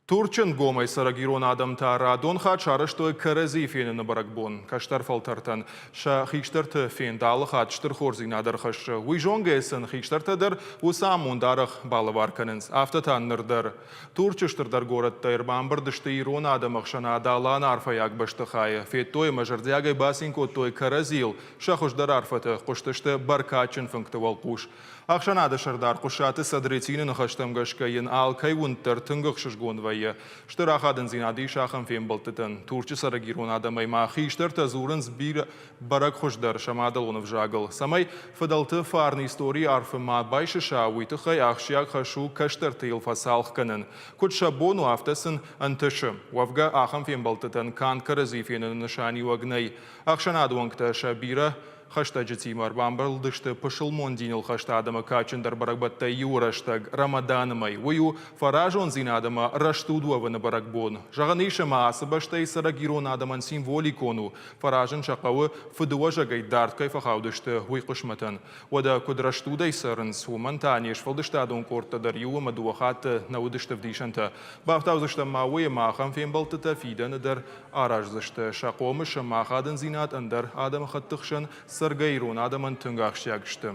Турчы нгомӕй цӕрӕг ирон адӕм та радон хатт сарӕзтой кӕрӕдзийы феныны бӕрӕгбон. Кӕстӕр фӕлтӕртӕн сӕ хистӕрты фенд алы хатт стыр хорздзинад ӕрхӕссы. Уый зонгӕйӕ сын хистӕртӕ дӕр уыцы амонд арӕх балӕвар кӕнынц. Афтӕ та ныр дӕр. Турчы стырдӕр горӕттӕй ӕрбамбырд сты ирон адӕмы ӕхсӕнад Алан арфӕйаг бӕстыхайы. Федтой ӕмӕ зӕрдиагӕй бацин кодтой кӕрӕдзийыл, сӕ хуыздӕр арфӕты хъуыстысты бӕркадджын фынгты уӕлхъус. Ӕхсӕнады сӕрдар Хъуысаты Садретины ныхӕстӕм гӕсгӕ йын алкӕй уынд дӕр тынг ӕхсызгон вӕййы. Стыр ахадындзинад ис ахӕм фембӕлдтытӕн. Турчы цӕрӕг ирон адӕмӕй ма хистӕртӕ дзурынц бирӕ бӕрӕг хуыздӕр сӕ мадӕлон ӕвзагыл. Цӕмӕй фыдӕлты фарн историйы арфы ма байсыса, уый тыххӕй ахсджиаг хӕс у кӕстӕрты йыл фӕцалх кӕнын. Куыд сӕ бон у, афтӕ сын ӕнтысы. Уӕвгӕ, ахӕм фембӕлдтытӕн канд кӕрӕдзи феныны нысаниуӕг нӕй. Ӕхсӕнады уӕнгтӕ сӕ бирӕ Хӕстӕджытимӕ ӕрбамбӕлдысты пысылмон диныл хӕст адӕмы кадджындӕр бӕрӕгбӕттӕй иуы рӕстӕг, Рамаданы мӕй. Уый у фӕразондзинад ӕмӕ рӕстуд уӕвыны бӕрӕгбон. Зӕгъӕн ис, ӕмӕ ацы бӕстӕйы цӕрӕг ирон адӕмӕн символикон у, фӕразын сӕ хъӕуы, фыдыуӕзӕгӕй дард кӕй фӕхаудысты, уый хъысмӕтӕн. Уӕдӕ куыд рӕстудӕй цӕрынц, уымӕн та не сфӕлдыстадон къордтӕ дӕр иу ӕмӕ дыууӕ хатты нӕ уыдысты ӕвдисӕнтӕ. Бафтаудзыстӕм ма уый, ӕмӕ ахӕм фембӕлдтытӕ фидӕны дӕр араздзысты. Сӕ хъомыс ӕмӕ ахадындзинад ӕндӕр адӕмыхӕтты хсӕн цӕргӕ ирон адӕмӕн тынг ахсджиаг сты.